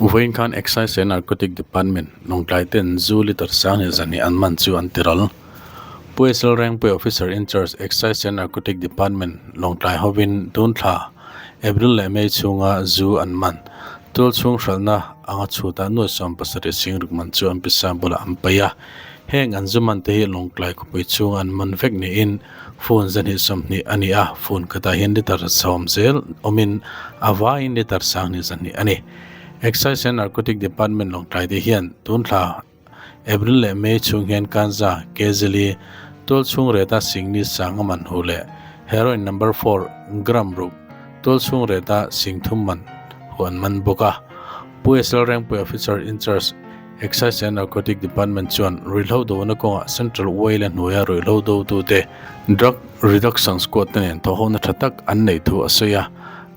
Vawiin khan Excise and Narcotic Department Lawngtlai ten zu litre sang leh zahnih an man chu an ti ral. Pu SL Rengpui Officer in Charge Excise and Narcotic Department Lawngtlai hovin tun thla April leh May chhunga zu an man tual chhung hralhna anga chhutah nuai 70 singruk man chu an pisa bulah an paih a. Heng an zu man te hi Lawngtlai khawpui chhunga an man vek niin Phone 220 a ni a, phone khatah hian litre 10 zel awmin a vaiin litre 220 a ni. Excise and Narcotic Department Lawngtlai te hian tun thla April leh May chhung hian Kanza, Kezeli, tual chhung reta singni sanga man hu leh Heroin number 4 gram ruk tual chhung reta sing thum man hu an man bawk a. Pu SL Rengpui Officer in Charge Excise and Narcotic Department chuan ruihhlo dona kawngah Central Oil a hnuaia ruihhlo dotute Drug Reduction Squad te nen thawhhona tha tak an neih thu a sawi a.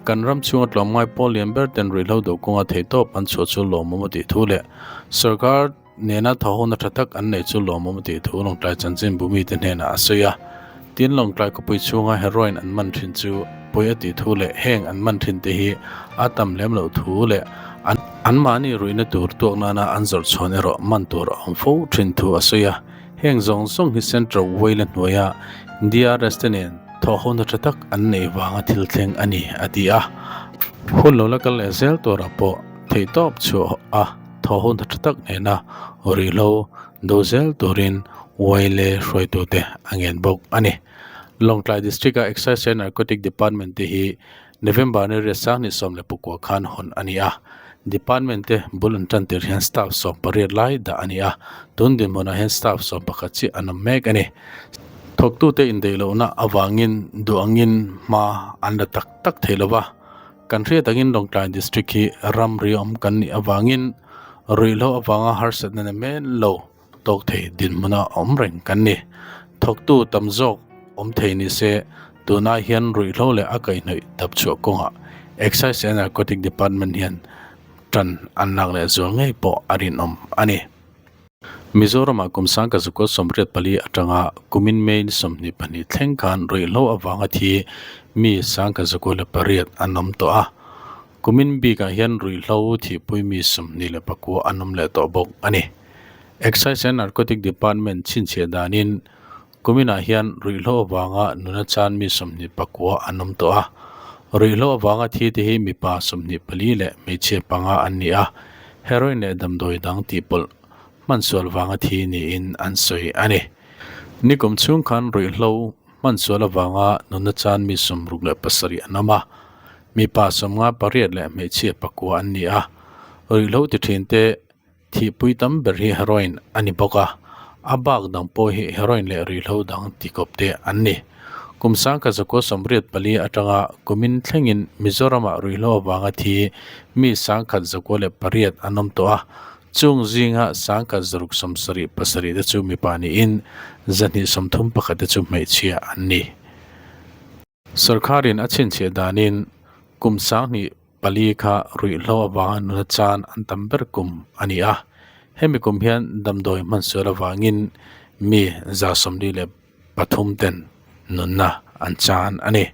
Kan ram chhunga tlawmngai pawl lian ber ten ruihhlo do kawnga theihtawp an chhuah chu lawmawm a tih thu leh sorkar nena thawhhona tha tak an neih chu lawmawm a tih thu Lawngtlai chanchinbu mite hnenah a sawi a. Tin, Lawngtlai khawpui chhunga heroin an man thin chu pawi a tih thu leh heng an man thin te hi a tam lem loh thu leh anmahni ruihna tur tuak nana an zawrh chhuan erawh man tur a awm fo thin thu a sawi a. Heng zawng zawng hi Central Whale hnuaia DRS te nen thawhhona tha tak an neih vanga thil thleng a ni, a ti a. Hun lo la kal leh zel turah pawh theihtawp chhuah a thawhhona tha tak nena ruihhlo do zel turin Whale hruaitute a ngen bawk a ni. Lawngtlai District-a Excise and Narcotic Department te hi November ni riat 2019 khan hawn a ni a. Department te bul an tan tir hian staff 18 lai dah a ni a, tun dinhmunah hian staff 11 chiah an awm mek a ni. Thawktute indaih lohna avangin duh angin hma an la tak tak thei lo va, kan hriat angin Lawngtlai District hi ramri awm kan nih avangin ruihhlo avanga harsatna na men lo. Tawk thei dinhmuna awm reng kan ni. Thawktu tam zawk awm thei ni se, tunah hian ruihhlo leh a kaihhnawih dap chhuah kawngah Excise and Narcotic Department hian tan an lak leh zual ngei pawh a rinawm a ni. Mizoramah kum 1984 atanga kumin May ni 22 thleng khan ruihhlo avanga thi mi 1908 an awm tawh a. Kumin bikah hian ruihhlo thihpui mi 29 an awm leh tawh bawk a ni. Excise and Narcotic Department chhinchhiah danin kuminah hian ruihhlo avanga nuna chan mi 29 an awm tawh a. Ruihhlo avanga thi te hi mipa 24 leh hmeichhia panga an ni a, heroin leh damdawi dang tihpawlh hmansual vanga thi niin an sawi a ni. Nikum chhung khan ruihhlo hmansual avanga nuna chan mi 67 an awm a, mipa 58 leh hmeichhia pakua an ni a. Ruihhlo ti thin te Thihpui tam ber hi heroin a ni bawk a, a bak dang pawh hi heroin leh ruihhlo dang tikawp te an ni. Kum 1984 atanga kumin thlengin Mizoramah ruihhlo avanga thi mi 1908 an awm tawh a, chung zinga 1677 te chu mipa niin 231 te chu hmeichhia an ni. Sorkarin a chhinchhiah danin kum 24 kha ruihhlo avanga nuna chan an tam ber kum a ni a, hemi kum hian damdawi hmansual avangin mi 143 ten nunna an chan a ni.